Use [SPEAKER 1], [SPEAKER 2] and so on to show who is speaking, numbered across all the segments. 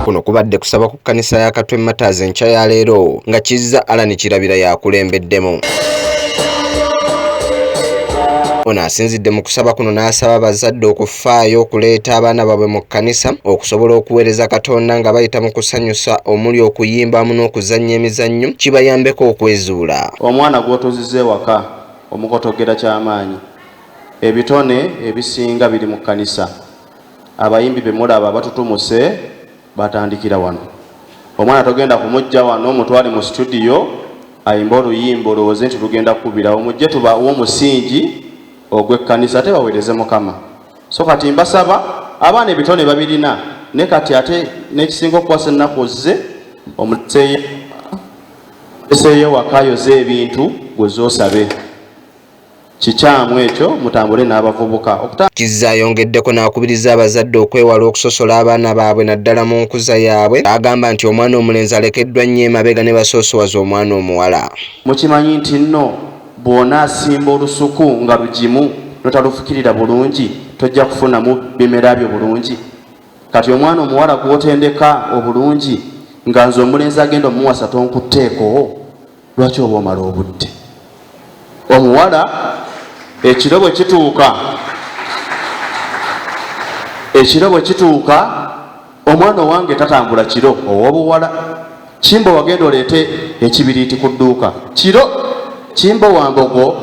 [SPEAKER 1] Kuno kubadde kusaba ku kkanisa ya Katwe Martyrs enkya ya leero nga Kizza Allan Kirabira yakulembeddemu. Ono asinzidde mu kusaba kuno n'asaba abazadde okufaayo okuleeta abaana baabwe mu kkanisa okusobola okuweereza Katonda nga bayita mu kusanyusa omuli okuyimba amu n'okuzannya emizannyo kibayambeko okwezuula.
[SPEAKER 2] Omwana gw'otuuzizza ewaka omukotogera ky'amaanyi. Ebitone ebisinga biri mu kkanisa. Abayimbi be mulaba batutumuse batandikira wano. Omwana togenda kumujja wano omutwale mu situdiyo ayimbe oluyimba olowooze nti lugenda kukubirawo. Mujje tubawe omusingi ogw'ekkanisa ate baweereze Mukama. So kati mbasaba abaana ebitone babirina ne kati ate n'ekisinga okukwasa ennaku ozze omuleseeyo ewaka ayoze ebintu gwe z'osabe. Kikyamu ekyo, mutambule n'abavubuka.
[SPEAKER 1] Kizza ayongeddeko n'akubiriza abazadde okwewala okusosola abaana baabwe naddala mu nkuza yaabwe. Agamba nti omwana omulenzi alekeddwa nnyo emabega ne basoosowaza omwana omuwala.
[SPEAKER 2] Mukimanyi nti nno bw'onaasimba olusuku nga lugimu n'otalufukirira bulungi tojja kufunamu bimera byo bulungi. Kati omwana omuwala gw'otendeka obulungi nga nze omulenzi agenda omuwasa tonkutteeko, lwaki oba omala obudde? Omuwala ekiro bwe kituuka, ekiro bwe kituuka omwana owange tatambula kiro ow'obuwala. Kimbo wagenda oleete ekibiriiti ku dduuka kiro, Kimbo wa mbogo,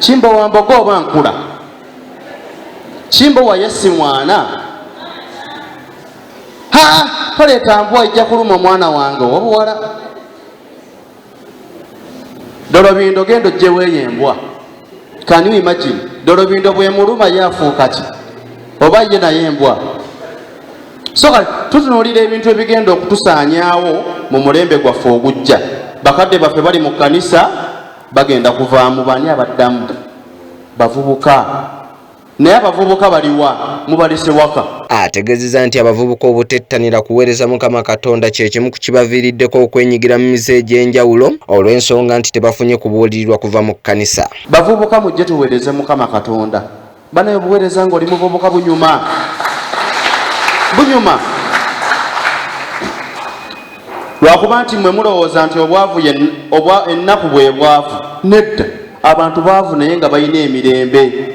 [SPEAKER 2] Kimbo wa mbogo oba nkula, Kimbo wa yesi mwana. Ha, toleeta mbwa ejja kuluma omwana wange ow'obuwala. Dolobindo genda ojjewo eyo embwa. Can you imagine? Dolobindo bwemuluma ye afuuka ki? Oba ye naye embwa. So kati tutunuulira ebintu ebigenda okutusaanyaawo mu mulembe gwaffe ogujja. Bakadde baffe bali mu kkanisa bagenda kuvaamu, baani abaddamu? Bavubuka. Naye abavubuka baliwa? Mubalese waka.
[SPEAKER 1] Ategeezezza nti abavubuka obutettanira kuweereza Mukama Katonda kye kimu ku kibaviiriddeko okwenyigira mu mize egy'enjawulo olw'ensonga nti tebafunye kubuulirirwa kuva mu kkanisa.
[SPEAKER 2] Bavubuka mujje tuweereze Mukama Katonda. Banaye obuweereza ng'oli muvubuka bunyuma. Bunyuma. Lwakuba nti mmwe mulowooza nti obwavu ennaku bwe bwavu. Nedda. Abantu baavu naye nga balina emirembe.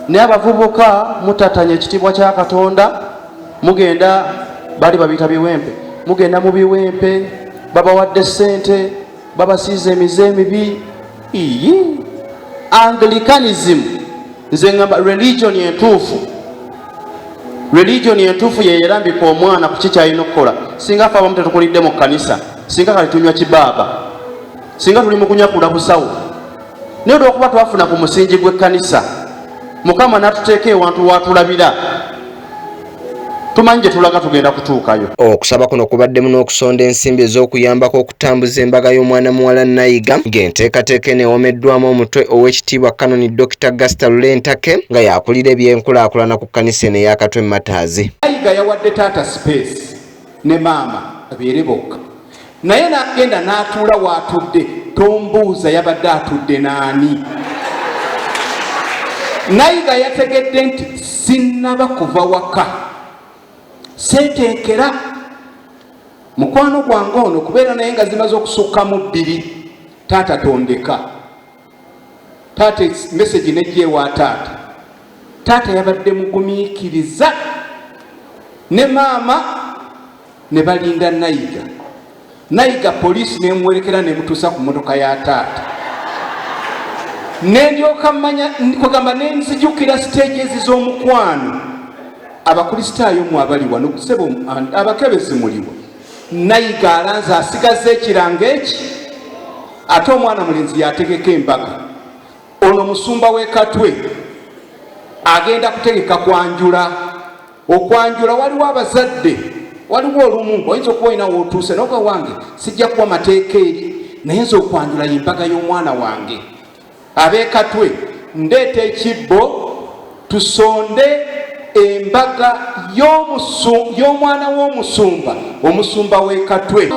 [SPEAKER 2] Naye abavubuka mutatanya ekitiibwa kya Katonda, mugenda bali babiyita biwempe, mugenda mu biwempe, babawadde ssente, babasiiza emize emibi. Iyi Anglicanism, nze ngamba religion entuufu, religion entuufu yeyerambika omwana ku ki kyalina okukola. Singa ffe abamu tetukulidde mu kkanisa, singa kati tunywa kibaaba, singa tuli mu kunyakula busawo. Naye olw'okuba twafuna ku musingi gw'ekkanisa, Mukama n'atuteeka ewantu w'atulabira, tumanyi gye tulaga tugenda kutuukayo.
[SPEAKER 1] Okusaba kuno kubaddemu n'okusonda ensimbi ez'okuyambako okutambuza embaga y'omwana muwala Nayiga, ng'enteekateeka eno ewomeddwamu omutwe Oweekitiibwa Canon Dokita Gaster Lule Ntake nga y'akulira ebyenkulaakulana ku kkanisa eno eya Katwe Martyrs.
[SPEAKER 3] Nayiga yawadde taata space ne maama babeere bokka, naye n'agenda n'atuula w'atudde, tombuuza yabadde atudde n'ani. Nayiga yategedde nti sinnaba kuva waka, seeteekera mukwano gwange ono kubeera naye nga zimaze okusukkamu bbiri. Taata tondeka, taata message nejja ewa taata. Taata yabadde mugumiikiriza ne maama ne balinda Nayiga. Nayiga poliisi nemuwerekera nemutuusa ku mmotoka ya taata. Nendyoka mmanya, kwegamba nenzijukira stages z'omukwano. Abakristaayo mwe abali wano, sebo abakebezi muliwa? Nayiga alanze asigazza ekirango eki, ate omwana mulenzi yategeka embaga. Ono musumba w'e Katwe agenda kutegeka kwanjula. Okwanjula waliwo abazadde, waliwo olumu oyinza okuba olina w'otuuse n'oga wange sijja kuwa mateeka eri, naye nze okwanjula y'embaga y'omwana wange. Ab'e Katwe ndeeta ekibbo tusonde embaga y'omwana w'omusumba, omusumba w'e Katwe.